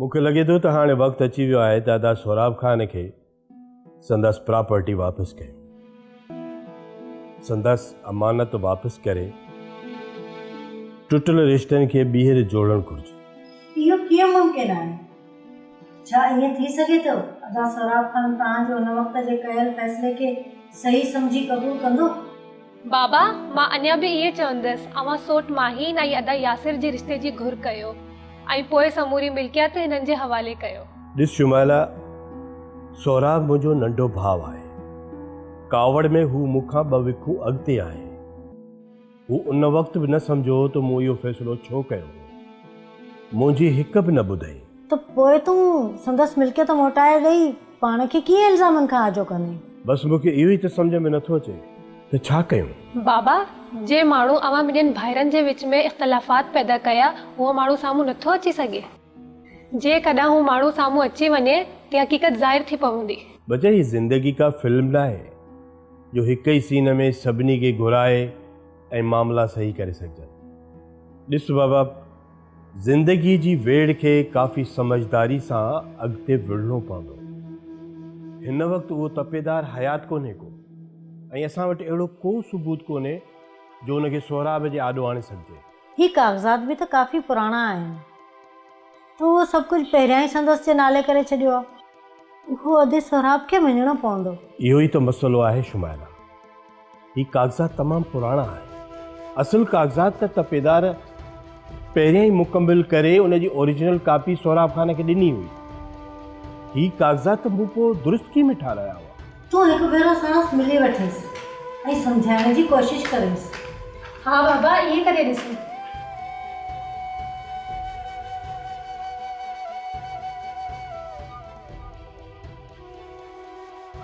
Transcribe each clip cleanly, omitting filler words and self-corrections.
مون کي لڳي ٿو ته هاڻي وقت اچي ويو آهي ته ادا سهراب خان کي سندس پراپرٽي واپس ڪيون. سندس امانت واپس ڪري ٽٽل رشتن کي ٻيهر جوڙڻ گهرجي. اهو ڪيئن ممڪن آهي؟ ڇا ائين ٿي سگهي ٿو ادا سهراب خان توهان جو ان وقت جي ڪيل فيصلي کي صحيح سمجهي قبول ڪندو؟ بابا، مان اڃا به ائين چوندس، اوهان سوٽ ماهين ۽ ادا ياسر جي رشتي جي گهر ڪيو ۽ پوء سموري ملڪيت هنن جي حوالي ڪيو. ڏس شمائله، سهراب منهنجو ننڍو ڀاء آهي. ڪاوڙ ۾ هو مون کان ٻه وکون اڳتي آهي. هو ان وقت به نه سمجهيو هو ته مون اهو فيصلو ڇو ڪيو هو. منهنجي هڪ به نه ٻڌئي. ته پوء تون سندس ملڪيت موٽائي ڏئي پاڻ کي ڪيئن الزامن کان آجو ڪندين؟ بس مون کي اهو ئي ته سمجهه ۾ نٿو اچي ته ڇا ڪيون؟ بابا، جنهن ماڻهو اوهان ٻنهين ڀائرن جي وچ ۾ اختلافات پيدا ڪيا، اهو ماڻهو سامهون نٿو اچي سگهي. جيڪڏهن هو ماڻهو سامهون اچي وڃي ته حقيقت ظاهر ٿي پوندي. بچا هي زندگي ڪا فلم ناهي. جو هڪ ئي سين ۾ سڀني کي گهرائي ۽ معاملا صحيح ڪري سگهجن. ڏس بابا، زندگي جي ويڙهه کي ڪافي سمجهداري سان اڳتي وڙهڻو پوندو. هن وقت اهو تپيدار حيات ڪونهي ڪو ۽ اسان وٽ اهڙو ڪو ثبوت ڪونهي جو ان کي سهراب جي آڏو آڻي سگهجي. هي ڪاغذات به ته ڪافي پراڻا آهن. تو اهو سڀ ڪجهه پهريان ئي سندس جي نالي ڪري ڇڏيو آهي. اهو ادي سهراب کي مڃڻو پوندو. اهو ئي ته مسئلو آهي شمائله. هي ڪاغذات تمام پراڻا آهن. اصل ڪاغذات ته تپيدار پهريان ئي مڪمل ڪري ان جي اوريجنل ڪاپي سهراب خان کي ڏني هئي. هي ڪاغذات ته مون پوء درستگي ۾ ٺارايا هئا. تون هڪ ڀيرو ساڻس ملي وٺيس ۽ سمجهائڻ جي ڪوشش ڪريس. ها بابا ائين ڪري ڏسون.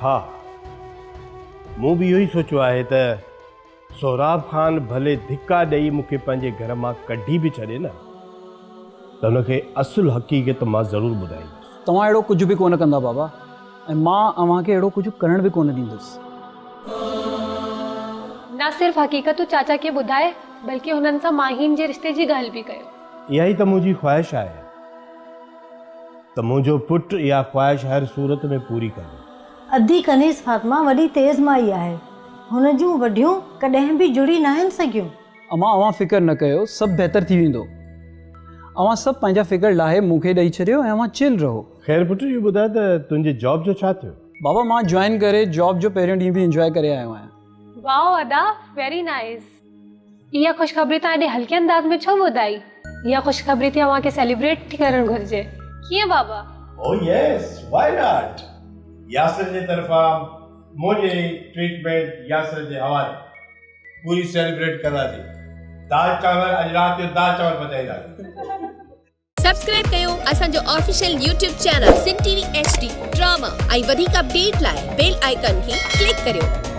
ها مون به اهو ئي سوچيو آهي ته سهراب خان ڀلي ڌڪا ڏئي مون کي پنهنجي گهر مان ڪڍي به ڇڏي نه ته هن کي اصل حقيقت مان ضرور ٻڌائيندس. توهان اهڙو ڪجهه به ڪونه ڪندا بابا ۽ مان اوهان کي اهڙو ڪجهه ڪرڻ به ڪونه ڏيندس. نه صرف حقيقتون چاچا کي ٻڌائي بلڪه هنن سان ماهين جي رشتي جي ڳالهه به ڪيو. اها ئي ته منهنجي خواهش آهي ته منهنجو پٽ اها خواهش هر صورت ۾ پوري ڪندو. ادي ڪنيز فاطمه وڏي تيز مائي آهي. هن جون وڍيون ڪڏهن به جڙي ناهن سگهيون. امان اوهان فڪر نه ڪيو سڀ بهتر ٿي ويندو. اوهان سڀ پنهنجا فڪر لاهي مون کي ڏئي ڇڏيو ۽ اوهان چل رهو. خير پٽ اهو ٻڌاء ته تنهنجي جاب جو ڇا ٿيو؟ بابا مان جوائن ڪري جاب جو پهريون ڏينهن به انجواء ڪري آيو آهيان. واء ادا ويري نائيس. اها خوشخبري توهان ايڏي هلڪي انداز ۾ ڇو ٻڌائي؟ اها خوشخبري تي اوهان کي سيليبريٽ ڪرڻ گهرجي. ڪيئن بابا؟ او يس وائي not Yasir جي طرفان منهنجي ٽريٽمينٽ ياسر جي حوالي پوري سيليبريٽ ڪنداسين دال چانور اڄ رات جو دال چانور پچائينداسين. سبسڪرائب ڪيو اسان جو official YouTube channel Sindh T V H D drama ۽ وڌيڪ اپڊيٽ لاء بيل آئيڪان کي ڪلڪ ڪريو.